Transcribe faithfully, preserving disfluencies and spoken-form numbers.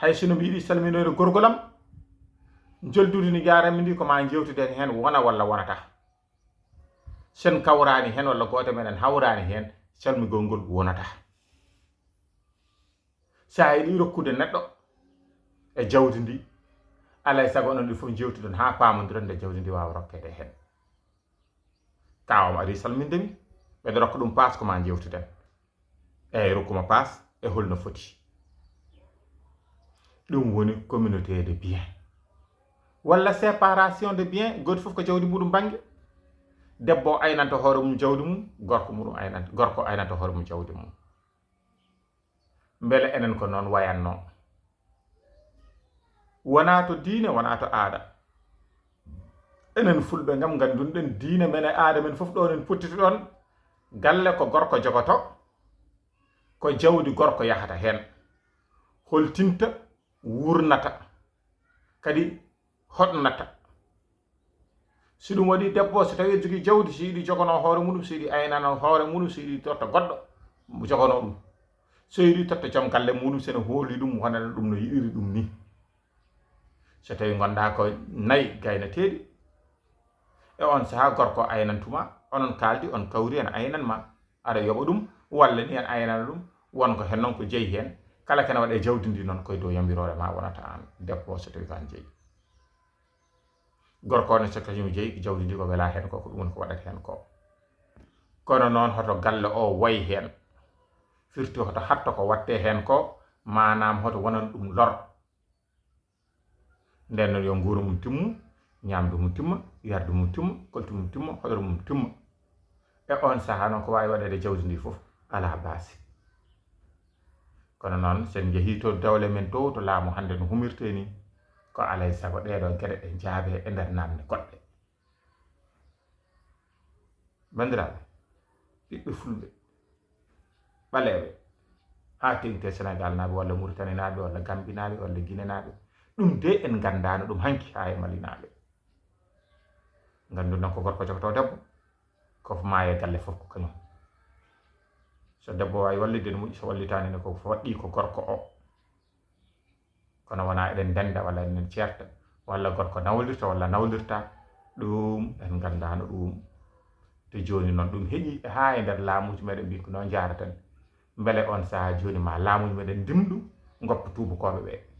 Hay sino mi yiɗi salminoyde gorgol am, njolduudi ndi njaaranmi ndi, ko maa njeewtiden heen, wona walla wonata. Sen kawraani heen walla gooto meɗen hawraani heen, calmigol ngol wonata. So a yiɗi rokkude neɗɗo e jawdi ndi, alay sago onon ɗi fof njeewtidon haa paamondiron nde jawdi ndi waawa rokkeede heen. Taawam ari salminde mi, mbeɗa rokka ɗum paas ko maa njeewtiden. Eey, rokkuma paas e holno foti. Ɗum woni communauté de bien. Walla séparation de bien, gooto fof ko jawdi muɗum bannge. Debbo o aynanta hoore mum jawdi mum, gorko muɗum aynanta, gorko aynanta hoore mum jawdi mum. Mbele enen ko noon wayatno? Wonaa to diine, wonaa to aada. Enen Fulɓe ngam nganndunɗen diine men e aada men fof ɗo en pottiti ɗoon. Galle ko gorko jogoto, ko jawdi gorko yahata heen. Holtinta, wurnata, kadi hoɗnata. Si ɗum waɗi debbo, so tawi ene jogii jawdi, si yiɗi jogono hoore muɗum, si yiɗi aynano hoore muɗum, si yiɗi totta goɗɗo, jogono ɗum. So yiɗi totta joom galle muɗum, so ene hooli ɗum, wonana ɗum no yiɗiri ɗum ni. So tawi ngonɗaa ko nayi gaynateeɗi, e on sahaa gorko aynantuma, onon kaaldi, on kawri ene aynanma, aɗa yoɓa ɗum, walla ni ene aynana ɗum, won ko heen noon ko jeyi heen. Kala kene waɗa e jawdi ndi noon, koye dow yamiroore ma wonata aan debbo o, so tawi ko aan jeyi. Gorko o ne so kañum jeyi jawdi ndi, ko wela heen ko, ko ɗum woni ko waɗata heen ko. Kono noon hoto galle o woy heen? Firti hoto hatto ko watte heen ko, maanaam hoto wonan ɗum lor. Nden noon yo nguuru mum timmu, ñaamdu mum timma, yardu mum timma, koltu mum timma, hoɗoro mum timma. E on sahaa noon ko waawi waɗeede jawdi ndi fof alaa baasi. Kono noon so en njehii to dowle men to, to laamu hannde no humirtee ni, ko alay sago ɗeeɗoo geɗe ɗe njaabee e nder naamne goɗɗe. Banndiraaɓe, ɓiɓɓe Fulɓe, ɓaleeɓe, haa teeŋti e Senegaal naaɓe, walla Muritani naaɓe, walla Gambi naaɓe, walla Gine naaɓe, ɗum de en nganndaano ɗum hanki haa e Mali naaɓe. Nganndu noon ko gorko jogotoo debbo, ko maaye galle fof ko kañum. So debbo waawi wallitde no moƴƴi, so wallitaani ne, ko waɗɗii ko gorko o. Kono wonaa eɗen ndennda walla eɗen ceerta, walla gorko nawlirta walla nawlirta, ɗum en nganndaano ɗum. Te jooni noon ɗum heƴi haa e nder laamuuji meɗen mbiy ko noon njaaraten. Mbele on sahaa jooni ma laamuuji meɗen ndimɗu ngoppa tuubakooɓe ɓe.